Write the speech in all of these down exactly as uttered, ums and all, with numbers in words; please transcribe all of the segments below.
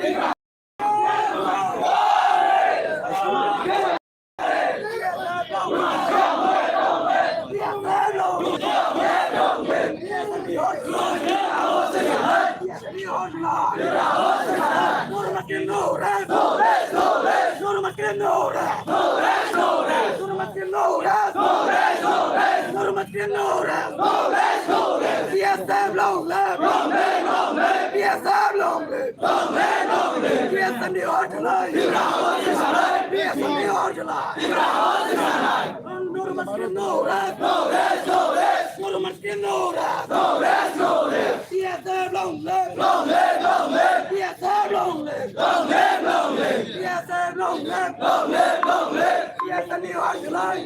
P S F long live! P S F long live! P S F ni hor jalai! P S F ni hor jalai! Nurmat Krim no rest! No rest, no rest! Nurmat Krim no rest! No rest, no rest! P S F long live! Long live, long live! P S F long live! Long live, long live! P S F long live! Long live, long live! P S F ni hor jalai!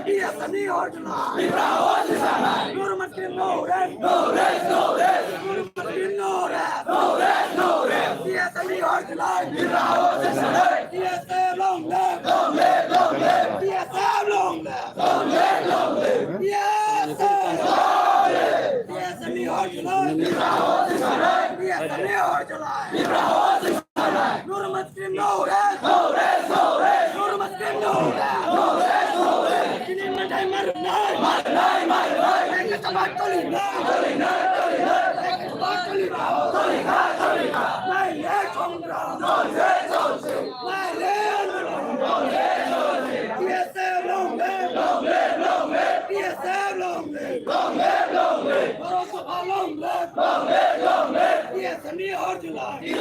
P S F ni hor jalai! Nurmat Krim no rest! No rest, no rest! Nurmat Krim no rest! No rest, no rest! P S F ni hor jalai! P S F long live! Long live, long live! P S F long live! Long live, long live! P S F! P S F ni hor jalai! P S F ni hor jalai! Nurmat Krim no rest! No rest, no rest! Nurmat Krim no rest! No rest, no rest! Chini mathai mar nai! Mar nai, mar nai! Eka tabak toli nai! Toli nai, toli nai! Eka tabak toli nai! Toli nai, toli nai! Nai le chongra! Nai le chongra! Nai le chongra! P S F long live! Long live, long live! P S F long live! Long live, long live! Borok Sopha long live! Long live, long live! P S F ni hor jalai! P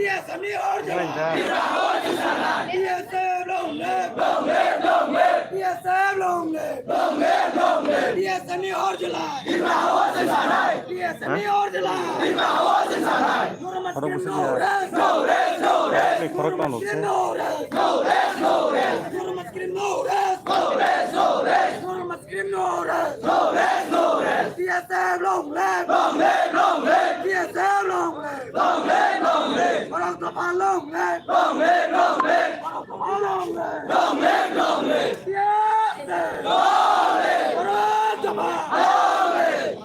S F ni hor jalai! P S F long live! Long live, long live! P S F long live! Long live, long live! P S F ni hor jalai! P S F ni hor jalai! Nurmat Krim no rest! No rest, no rest! Nurmat Krim no rest! No rest, no rest! Nurmat Krim no rest! No rest, no rest! Nurmat Krim no rest! No rest, no rest! P S F long live! Long live, long live! P S F long live! Long live, long live! Borok Sopha long live! Long live, long live! Borok Sopha long live! Long live, long live! P S F! Long live! Borok Sopha! Long live!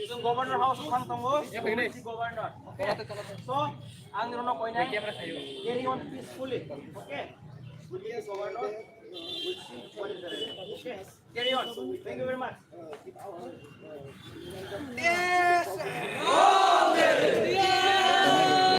Chwng Governor House o thang tongo, Deputy Governor. So, ang nirokno koinai, carry on peacefully, okay? Deputy Governor, okay? Carry on. Thank you very much. Yes, sir.